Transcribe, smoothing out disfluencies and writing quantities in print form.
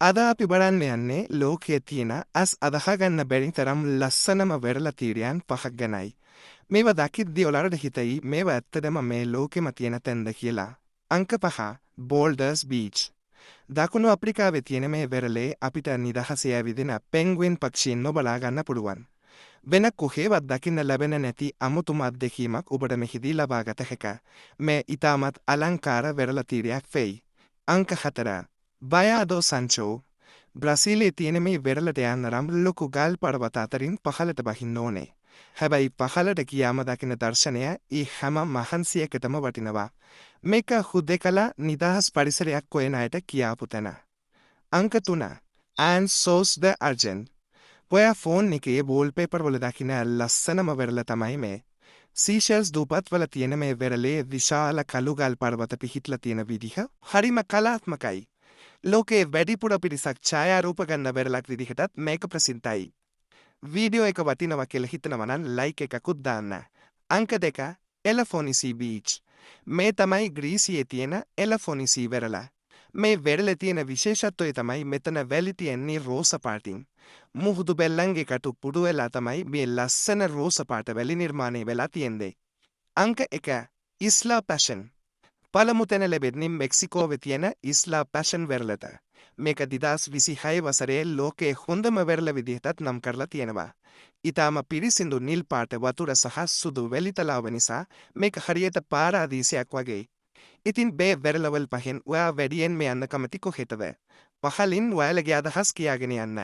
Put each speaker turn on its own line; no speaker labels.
අද අපි බලන්න යන්නේ ලෝකයේ තියෙන ඇස් අදහා ගන්න බැරි තරම් ලස්සනම වෙරළ තීරයන් පහක් ගැනයි. මේවා දකිද්දී ඔයාලට හිතෙයි මේවා ඇත්තටම මේ ලෝකෙම තියෙන තැන්ද කියලා. අංක 5, බෝල්ඩර්ස් බීච්. දකුණු අප්‍රිකාවේ තියෙන මේ වෙරළේ අපිට නිදහසේ ඇවිදින පෙන්ග්වින් පක්ෂීන්ව බලා ගන්න පුළුවන්. වෙන කොහේවත් දකින්න ලැබෙන නැති අමුතුම අත්දැකීමක් ඔබට මෙහිදී ලබාගත හැක. මේ ඉතාමත් අලංකාර වෙරළ තීරයක් වෙයි. අංක 4, බයා දෝ සංචෝ. බ්‍රසීලයේ තියෙන මේ වෙරළට යන්න නම් ලොකු ගල් පර්වත අතරින් පහළට බහින්න ඕනේ. හැබැයි පහළට ගියාම දකින දර්ශනය ඒ හැම මහන්සියකටම වටිනවා. මේක හුදෙකලා නිදහස් පරිසරයක් හොයන අයට කියාපු තැන. අංක 3, ඇන්සෝස් ද අර්ජන්. ඔයා ෆෝන් එකේ වෝල්පේපර් වල දකින ලස්සනම වෙරළ තමයි මේ. සීෂෙල්ස් දූපත්වල තියෙන මේ වෙරළේ විශාල කළු ගල් පර්වත පිහිටලා තියෙන විදිහ හරිම කලාත්මකයි. ලෝකයේ වැඩිපුර පිරිසක් ඡායාරූප ගන්න වෙරළක් විදිහටත් මේක ප්‍රසිද්ධයි. වීඩියෝ එක වටිනවා කියලා හිතනවා නම් ලයික් එකකුත් දාන්න. අංක 2, එලෆොනිසි බීච්. මේ තමයි ග්‍රීසියේ තියෙන එලෆොනිසි වෙරළ. මේ වෙරළේ තියෙන විශේෂත්වය තමයි මෙතන වැලි තියෙන්නේ රෝස පාටින්. මුහුදු බෙල්ලන්ගේ කටු පුඩු වෙලා තමයි මේ ලස්සන රෝස පාට වැලි නිර්මාණය වෙලා තියෙන්නේ. අංක 1, ඉස්ලා පැෂන්. පළමු තැන ලැබෙන්නේ මෙක්සිකෝවේ තියෙන ඉස්ලා පැෂන් වෙරළට. මේක 2026 වසරේ ලෝකයේ හොඳම වෙරළ විදිහටත් නම් කරලා තියෙනවා. ඉතාම පිරිසිදු නිල් පාට වතුර සහ සුදු වැලි තලාව නිසා මේක හරියට පාරාදීසයක් වගේ. ඉතින් මේ වෙරළවල් පහෙන් ඔයා වැඩියෙන් මේ යන්න කැමති කොහෙටද? පහලින් ඔයාලගේ අදහස් කියාගෙන යන්න.